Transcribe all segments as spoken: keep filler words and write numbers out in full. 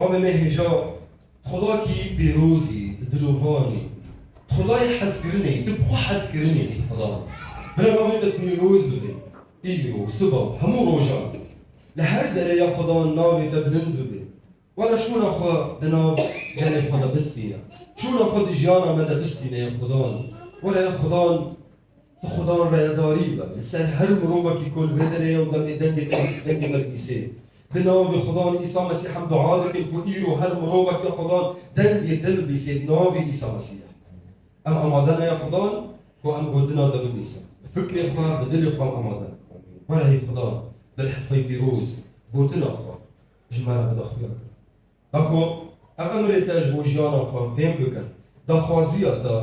Navê me hêja, Xwedakî pîrozî, di dilovan î. Xwedayê hezkirinê, di xwe hezkirinê î Xweda. Bila navê te pîroz bibe. Îro, siba, hemû rojan. Li her derê ya Xwedan navê te bilind bibe. Were şûna xwe di nav gelê xwe de bistîne. Şûna xwe di jiyana me de bistîne ya Xwedan. Were ya Xwedan Tu Xudan reyedarî be li ser her mirovekî ku li vê derê ye û demê dengê te, dengê me bibîsê. Bi navê Xudan Îsa Mesîh em dua dikin ku îro her mirovekî Xudan dengê te bibîsê bi navê Îsa Mesîh. Em amade ne ya Xudan ku em gotina te bibîsin. Bi fikrê xwe, bi dilê xwe em amade ne. Were hî Xudan bi rihê xwe pîroz gotina xwe ji me re bide xuya. Da ku ev emrê te ji bo jiyana xwe fêm bikin, daxwaziya te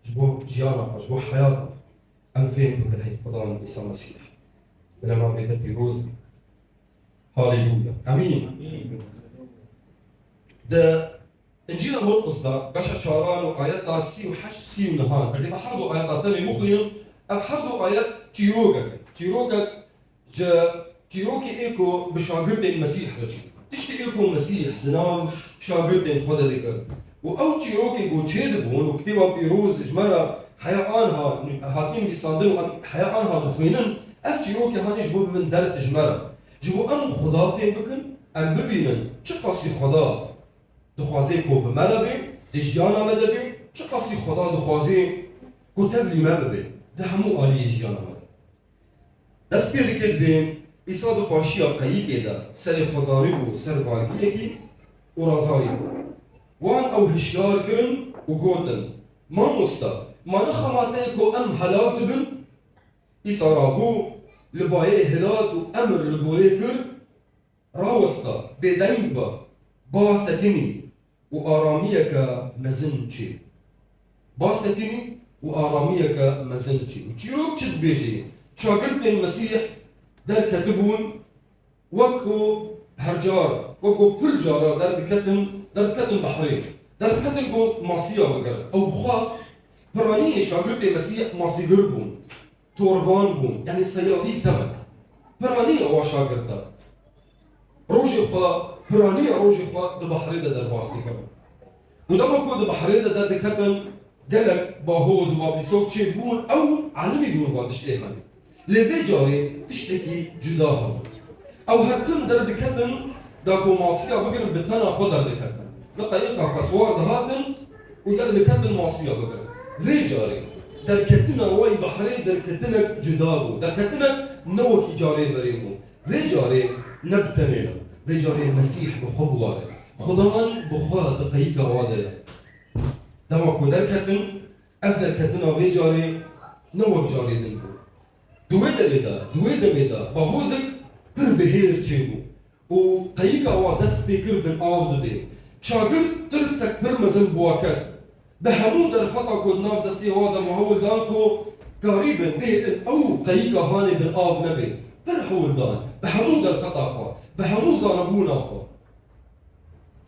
ji bo jiyana xwe, ji bo heyata xwe em fêm bikin, hey Xudan Îsa Mesîh. Bila navê te pîroz be. Haleluya. Emîn. Di Încîla Murqis de beşa çaran û ayeta sî û heşt, sî û nehan, ez ê bi her du ayeta tenê bixwînim. Ev her du ayet çîrokek in. Çîrokek Ji çîrokê ê ku bi şagirtên Mesîh re çû. Tiştê ê ku Mesîh di nav şagirtên xwe de dikir. Û ew çîrokê ku çêdibûn û kitêba pîroz ji me re heya anha hatî nivîsandin û em heya anha dixwînin, ev çîrokê hanê ji bo bibin ders ji me re. Ji bo em Xuda fêm bikin, em bibînin çiqasî Xuda dixwaze ku bi me re bê, di jiyana me de bê, çiqasî Xuda dixwaze ku tevlî me bibe, di hemû aliyê jiyana me de. Dest pê dike dibê Îsa di paşiya qeyîkê de serê xwe danîbû ser balgiyekî û razanîbû. Wan ew hişyar kirin û gotin, Mamosta, ma nixema te ye ku em helak dibin? Îsa rabû, li bayê hilat û emir li gorê kir, rawesta, bêdeng be, ba sekinî û aramiyeke mezin çê. Ba sekinî û aramiyeke mezin çê. Û çîrok çi dibêje? Şagirtên Mesîh derketibûn, wek ku her car, wek ku pir cara derdiketin, derdiketin behrê. Derdiketin ku masiya bigirin. Ew bi xwe piranî şagirtê Mesîh masîgir bûn. Torvan bûn, yanî seyadî semek. Piranî ewa şagirta. Rojê xwe, piranîya rojê xwe di behrê de derbas dikirin. Û dema ku di behrê de derdiketin, gelek bahoz û bablîsok çêdibûn, ew elimî bûn van tiştê henê. Lê vê carê tiştekî cuda hebû. Ew her tim derdiketin, da ku masiya bigirin, bi tena xwe derdiketin. Bi qeyîqa xwe siwar dihatin û derdiketin masiya bigirin. Vê carê derketina wan behrê derketinek cuda bû. Derketinek ne wekî carê berê bû. Vê carê ne bi tenê ne. Vê carê Mesîh bi xwe bi wan e. Xudan bi xwe di qeyîka wan de ye. Dema ku derketin, ev derketina vê carê ne wek carê din bû. Di wê demê de, di wê demê de bahozek pir bihêz çêbû û qeyîka wa dest pê kir bin av dibê. Şagird tirsek pir mezin bi wa ket. Bi hemû derfeta ku di nav destê wa de bi hewl dan ku karîbin bihêtin ew qeyîka hanê bin av nebê. Pir hewl dan, bi hemû derfeta xwe, bi hemû zanebûna xwe.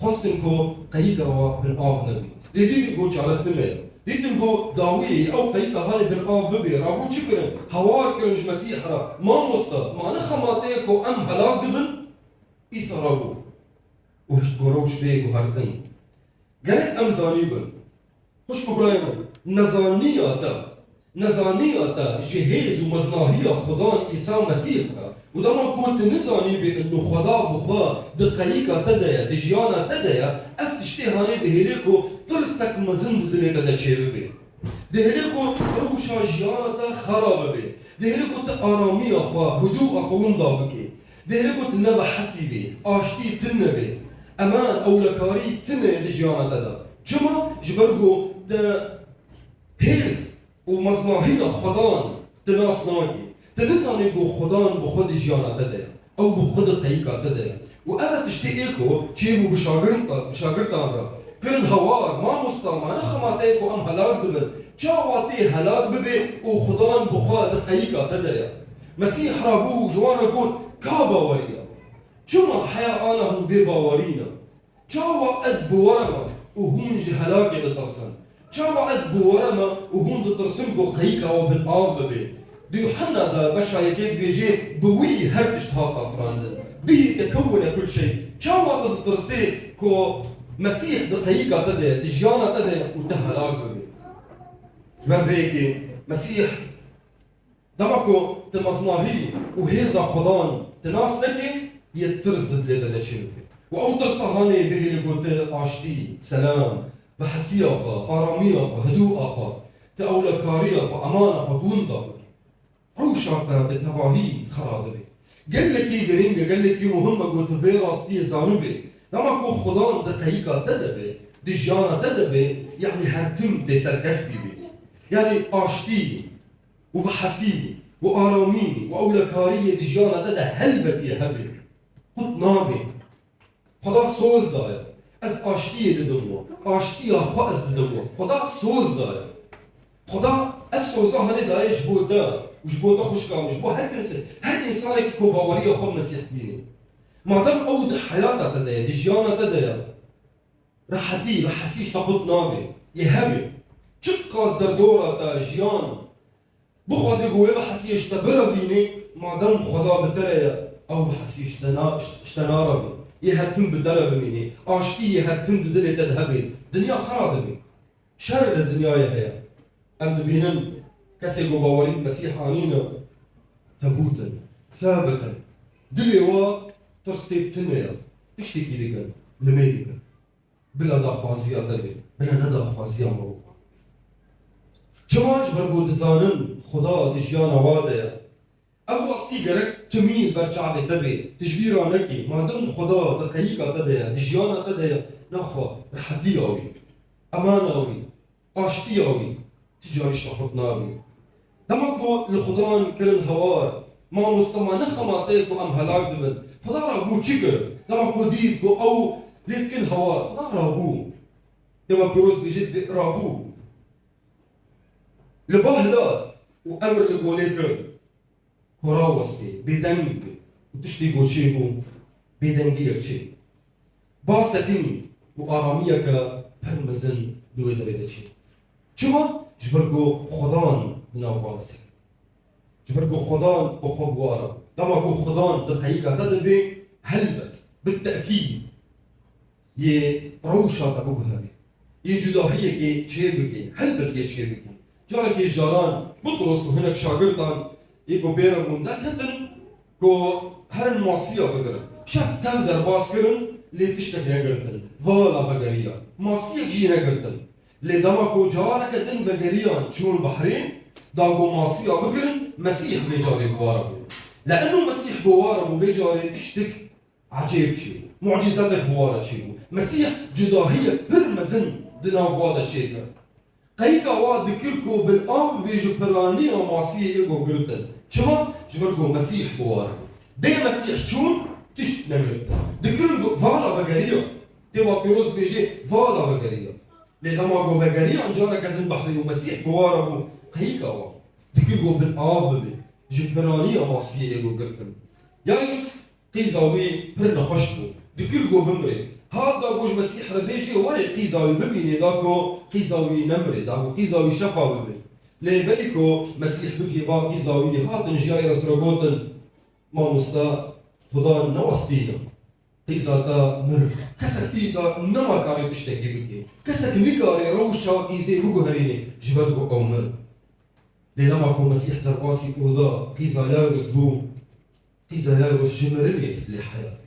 Xwestin ku qeyîka wa bin av nebî. Lê dîtin ku çare tune ye. Dîtin ku dawiyê ew qeyîka hanê bin av bibê. Rabû çi kirin? Hawar kirin ji Mesîh re. Mamoste, ma ne xema te ye ku em helak dibin? Îsa rabû û hişt ku rewş bê guhertin. Gerek em zanîbin. Xwişk û birayê min, nezaniya te, nezaniya te ji hêz û meznahiya Xudan Îsa Mesîh re û dema ku tu nizanî bê ino Xweda bi xwe di qeyîka te de ye, di jiyana te de ye, ev tiştê hanê dihêlê ku tirsek mezin di dilê te de çêbibê. Dihêlê ku rewşa jiyana te xera bibê. Dihêlê ku tu aramiya xwe, hudûa xwe winda bikî. Dihêlê ku tu nebehesî bî, aştî tune bê. Eman, ewlekarî tune di jiyana te de. Çima? Ji ber ku te hêz û meznahiya Xudan tu nas nakî. Tu nizanî ku Xudan bi xwe di jiyana te de ye. Ew bi xwe di qeyîka te de ye. Û ev e tiştê ê ku çêbû bi şagirta-, bi şagirtan re. Kirin hawar, mamosta, ma ne xema te ye ku em helak dibin. Çawa tê helak bibê û Xudan bi xwe di qeyîka te de ye? Mesîh rabû ji wan re got, ka baweriya? Çima heya ana hûn bê bawerî ne? Çawa ez bi we re me û hûn ji helakê ditirsin? Çawa ez bi we re me û hûn ditirsin ku qeyîka we bin av bibê? Di Yuhenna de beşa yekê dibêje, bi wî her tişt hat afirandin. Bihi tekewwene kul şey. Çawa tu ditirsî ku Mesîh di qeyîka te de ye, di jiyana te de ye û tu helak bibî? Ji ber vê yekê Mesîh, dema ku tu mezinahî û hêza Xudan tu nas nekî, yê tirs di dilê te de çêbike. Û ew tirsa hanê bihêle ku tu aştî, selam, vehesiya xwe, aramiya xwe, hidûa xwe, tu ewlekariya xwe, emana xwe tu winda bikî. Rewşa te bi tevahî xera dibe. Gelekî girîng e, gelekî muhim e ku tu vê rastiyê zanibê. Dema ku Xudan di qeyîka te de be, di jiyana te de be, yanî her tim tê serkeftî bî. Yanî aştî û vehesî û aramî û ewlekariyê di jiyana te de helbetî hebe. Qut nabe. Xuda soz daye. Ez aştiyê didim we. Aştiya xwe ez didim we. Xuda soz daye. Xuda ev soza hanê daye ji bo te û ji bo te xwişka min, ji bo her kesê, her însanekî ku baweriya xwe Mesîh dînê. Madem ew di heyata te de ye, di jiyana te de ye, rehetî, rehesî ji te qut nabe. Yê hebe. Çiqas derdora te, jiyan, bixwazî ku wê vehesiyê ji te birevînê, madem Xweda bi te re ye, ew vehesiyê ji te na-, ji te narevî. Yê her tim bi te re bimînê. Aştî yê her tim di dilê te de hebe. Dinya xera dibê. Şer li dinyayê heye. Em dibînin kesê ku bawerî bi Mesîh anîne, tebût in, thabit in. Dilê wa tirsê tune ye. Tiştekî dikin, limê dikin. Bila daxwaziya te bê, bila ne daxwaziya mirovan. Çima? Ji ber ku dizanin Xuda di jiyana wa de ye. Ev rastî gerek timî li ber çavê te bê. Tu ji bîra nekî, madem Xuda di qeyîka te de ye, di jiyana te de ye, naxwe rehetiya wî, emana wî, aştiya wî, tu carî ji te qut nabî. Dema ku li Xudan kirin hawar, mamoste, ma ne xema te ye ku em helak dibin. Xuda rabû çi kir? Dema ku dît ku ew lê dikin hawar, Xuda rabû. Dema pîroz dibêje, bê-, rabû. Li ba hilat û emir li golê kir. Ku rawestê, bêdeng bû û tiştê ku çêbû, bêdengiyek çêbû. Ba sekinî û aramiyeke pir mezin li wê derê de çêbû. Çima? Ji ber ku Xudan di nav xwe de sekinî. Ji ber ku Xudan bi xwe bi wa re bû. Dema ku Xudan di qeyîka te de bê, helbet, bi tekîd, yê rewşa te biguherî, yê cudahiyekê çêbikê, helbet yê çêbikê. Carekê ji caran Butros û hinek şagirtan ê ku bê re bûn derketin ku herin masiya bigirin. Şev tev derbas kirin, lê tiştek negirtin. Vala vegeriyan. Masiyek jî negirtin. Lê dema ku careke din vegeriyan çûn behrê, da ku masiya bigirin, Mesîh vê carê bi wa re bû. Li eno Mesîh bi wa re bû, vê carê tiştek ecêb çêbû. Mucîzetek bi wa re çêbû. Mesîh cudahiyek pir mezin di nav wa de çêkir. Qeyîka wa dikir ku bin av bibê ji piraniya masiyê ê ku girtin. Çima? Ji ber ku Mesîh bi wa re bû. Bê Mesîh çûn, tişt negirtin. Dikirin ku vala vegeriya. Tê wa pîroz dibêje, vala vegeriya. Lê dema ku vegeriyan careke din behrê û Mesîh bi wa re bû, qeyîka wa dikir ku bin av bibê ji piraniya masiyê ê ku girtin. Yayrus qîza wî pir nexweş bû. Dikir ku bimrê. Hat da ku ji Mesîh re bêjê, were qîza wî bibînê, da ku qîza wî nemirê, da ku qîza wî şefa bibe. Lê berî ku Mesîh bigihê ba qîza wî, hatin ji Yayrus re gotin, Mamoste, Xudan newestîne. Qîza te mir. Kesek îda nema karê tiştekî bike. Kesek nikare rewşa qîzê biguherîne, ji ber ku ew mir. Lê dema ku Mesîh derbasî oda qîza Yayrus bû, qîza Yayrus ji mirinê lê heyatê.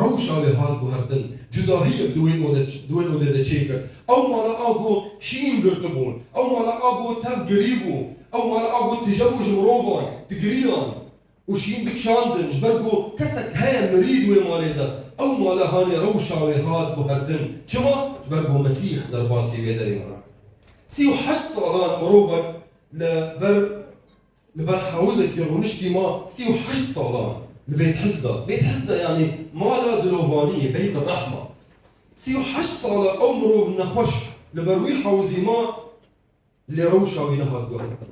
Rewşa wê hat guhertin, cudahiyek di wê ode, di wê odê de çêkir. Ew mala a ku şîn girtibûn, ew mala a ku tev girî bû, ew mala a ku tije bû ji mirovan, digiriyan. Û şîn dikişandin, ji ber ku kesek heye mirî di wê malê de, ew mala hanê rewşa wê hat guhertin. Çima? Ji ber ku Mesîh derbasî wê derê bû. Sî û heşt salan mirovek li ber, li ber hewizekî rûniştî ma, sî û heşt salan li Bêthizda. Bêthizda yanî mala dilovaniyê, Beyt Rehma. Sî û heşt sala ew mirov nexweş li ber wî hewizî ma, lê rewşa wî nehat guhertin.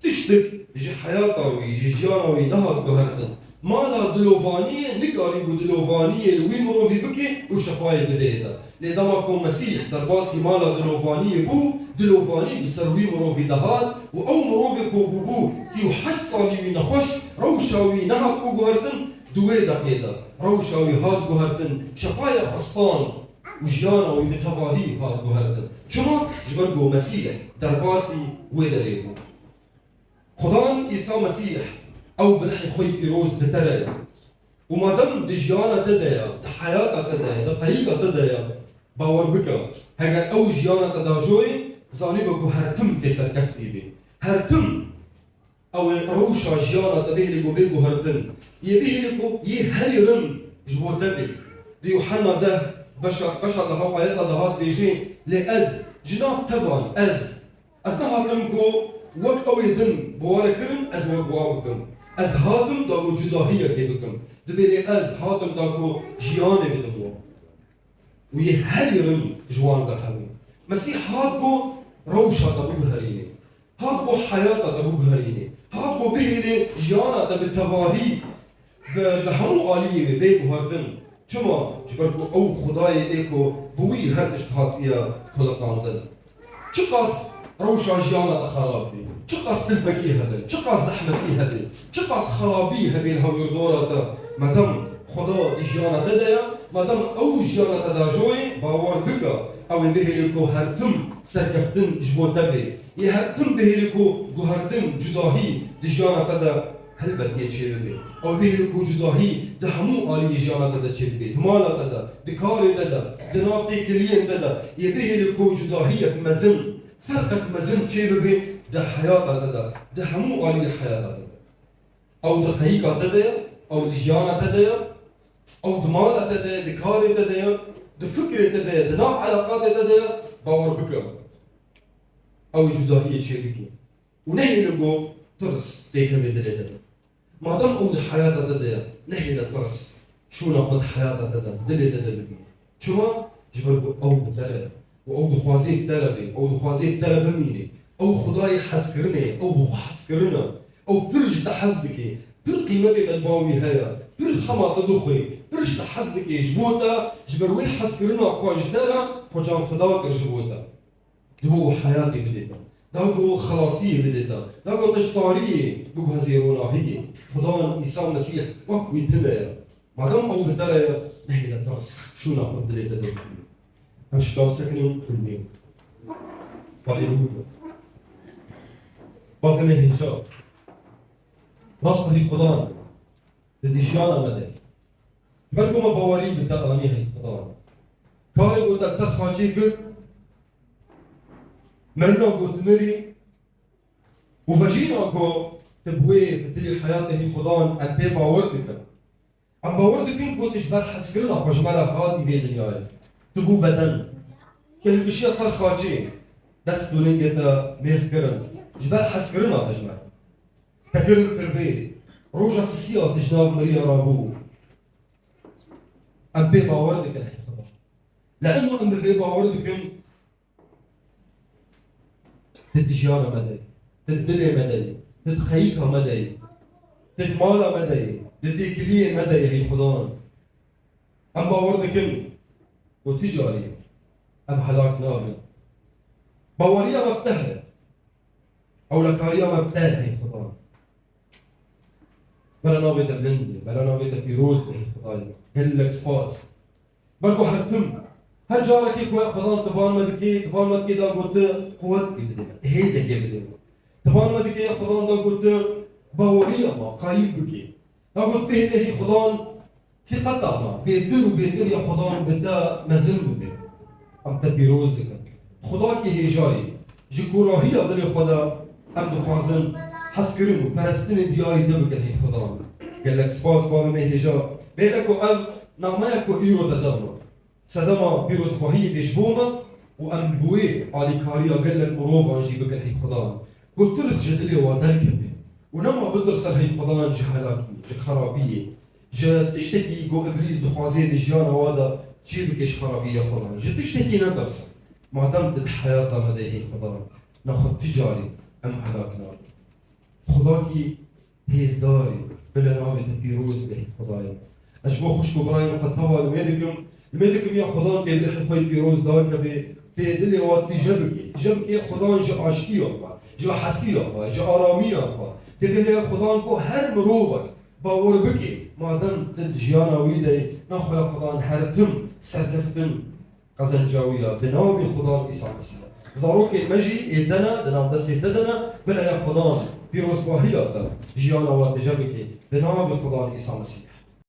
Tiştek ji heyata wî, ji jiyana wî nehat guhertin. Mala dilovaniyê nikarîbû dilovaniyê li wî mirovî bike û şefayê bidê de. Lê dema ku Mesîh derbasî mala dilovaniyê bû, dilovanî bi ser wî mirovî de hat û ew mirovê ku bûbû sî û heşt salî wî nexweş, rewşa wî nehat guhertin di wê deqê de. rewşa wî hat guhertin, şefaya xwe stand û jiyana wî bi tevahî hat guhertin. Çima? Ji ber ku Mesîh derbasî wê derê bû. Xudan Îsa Mesîh, ew bi rihê xwe yî pîroz bi te re ye. Û madem di jiyana te de ye, di heyata te de ye, di qeyîka te de ye, bawer bike, heger ew jiyana te dajoyê, zanîbe ku her tim tê serkeftî bê. Her tim ew ê rewşa jiyana te bihêlê ku bê guhertin. Yê bihêlê ku yê herî rind ji bo te bê. Di Yuhanna deh beşa, beşa deha ayeta de hat bêjê, lê ez, ji nav tevan, ez, ez nehatim ku wek ew ê din bi we re kirin, ez wek wa bikim. Ez hatim da ku cudahiyekê bikim. Dibê lê ez hatim da ku jiyanê bidim we. Û yê herî rind ji wan re hebû. Mesîh hat ku rewşa te biguherînê. Hat ku heyata te biguherînê. Hat ku bihêlê jiyana te bi tevahî, bi, bi hemû aliyê wê bê guhertin. Çima? Ji ber ku ew Xwedayê ê ku bi wî her tişt hatiye xuliqandin. Çiqas rewşa jiyana te xerab bê, çiqas tilpekî hebe, çiqas zehmetî hebe, çiqas xerabî hebe li hewirdora te, madem Xuda di jiyana te de ye, madem ew jiyana te dajoyê, bawer bike, ew ê bihêlê ku her tim serkeftin ji bo te bê. Yê her tim bihêlê ku guhertin, cudahî di jiyana te de helbet yê çêbibe. Ew bihêlê ku cudahî di hemû aliyê jiyana te de çêbibe. Di mala te de, di karê te de, di nav têkiliyên te de. Yê bihêlê ku cudahiyek mezin, ferqek mezin çêbibe di heyata te de, di hemû aliyê heyata te de. Ew di qeyîka te de ye, ew di jiyana te de ye, ew di mala te de ye, di karê te de ye, di fikrê te de ye, di nav eleqatê te de ye, bawer bike. Ew ê cudahiyê çêbike. Û nehêle ku tirs têkeve dilê te de. Madem ew di heyata te de ye, nehêle tirs şûna xwe di heyata te de, dilê te de bibîne. Çima? Ji ber ku ew bi te re ye. Û ew dixwaze bi te re bê. Ew dixwaze bi te re bimîne. Ew Xwedayê hezkirinê ye. Ew bi xwe hezkirin e. Ew pir ji te hez dike. Pir qîmetê te li ba wî heye. Pir xema te dixwe. Pir ji te hez dike. Ji bo te, ji ber wê hezkirina xwe ji te re, xwe canfida kir ji bo te. Ji bo ku heyatê bidê te. Da ku xelasiyê bidê te. Da ku te ji tariyê biguhezê ronahiyê. Xudan Îsa Mesîh wek wî tune ye. Madem ew bi te re ye, nehêle tirs. Şûna xwe dilê te de bibîne. Em şikar sekinin kulmê. Haleluya. Bavê me hêja. Rast hî Xudan. Di dijiyana me de. Ji ber ku me bawerî bi te anî hey Xudan. Karê ku te li ser xaçê kir, mirina ku tu mirî û vejîna ku tu bi wê fitilî heyatê hey Xudan, em pê bawer dikin. Em bawer dikin ku tu ji ber hezkirina xwe ji me re hatî vê dinyayê. Tu bû beden. Tu hilkişiya ser xaçê. Dest û lingê te mêx kirin. Ji ber hezkirina te ji me re. Te kirin kirbê. Roja sisiya tu ji nav miriya rabû. Em pê bawer dikin, hey Xuda. Li eno em bi vê bawer dikin, tu di jiyana me de yî, tu di dilê me de yî, tu di xeyîka me de yî, tu di mala me de yî, tu di têkiliyê me de yî, hey Xudan. Em bawer dikin ku tu carî em helak nabin. Baweriya me bi te heye. Ewlekariya me bi te heye, hey Xudan. Bela navê te bilind be, bela navê te pîroz be, hey Xwedayê me. Gelek spas. Ber ku her tim, her carekê ku Xudan tiban me dike, tiban me dike da ku tu quwet bidê me, tu hêzekê bidê me. Tiban me dike Xudan da ku tu baweriya me qayîm bike. Da ku tu bihêle, hey Xudan, Sîqeta me bêtir û bêtir ya Xudan bi te mezin bibe. Em te pîroz dikin. Xudakî hêja yî. Ji kûrahiya dilê xwe de em dixwazin hezkirin û perestinê diyarî te bikin, hey Xudan. Gelek spas, bavê me hêja. Bêle ku ev nameyek ku îro te da me. Sedema pîrozbahiyê bê ji bo me û em bi wê alîkariya gelek mirovan jî bikin, hey Xudan. Ku tirs ji dilê wa derkeve û nema bitirsin, hey Xudan, ji helakî, ji xerabiyê, ji tiştekî ku Îblîs dixwaze di jiyana wa de çê bike ji xerabiya Xudan. Ji tiştekî netirsin. Madem tu di heyata me de, hey Xudan, nexwe tu carî em helak nabin. Xudakî hêzdarî, bila navê te pîroz be, Xudayê. Ez ji bo xwişk û birayên xwe teva li me dikim, li me dikim ya Xudan tê dilê xwe pîroz dakeve, tê dilê wa tije bike. Tije bike Xudan ji aştiya xwe, ji hesiya xwe, ji aramiya xwe. Tê dilê Xudan ku her mirovek bawer bike, Madem tu di jiyana wî de yî, naxwe ya Xudan her tim serkeftin qezenca wî ya, bi navê Xudan Îsa Mesîh. Zarokên me jî ê te ne, di nav destê te de ne, bila ya Xudan pîrozbahiya te jiyana we tije bike, bi navê Xudan Îsa Mesîh.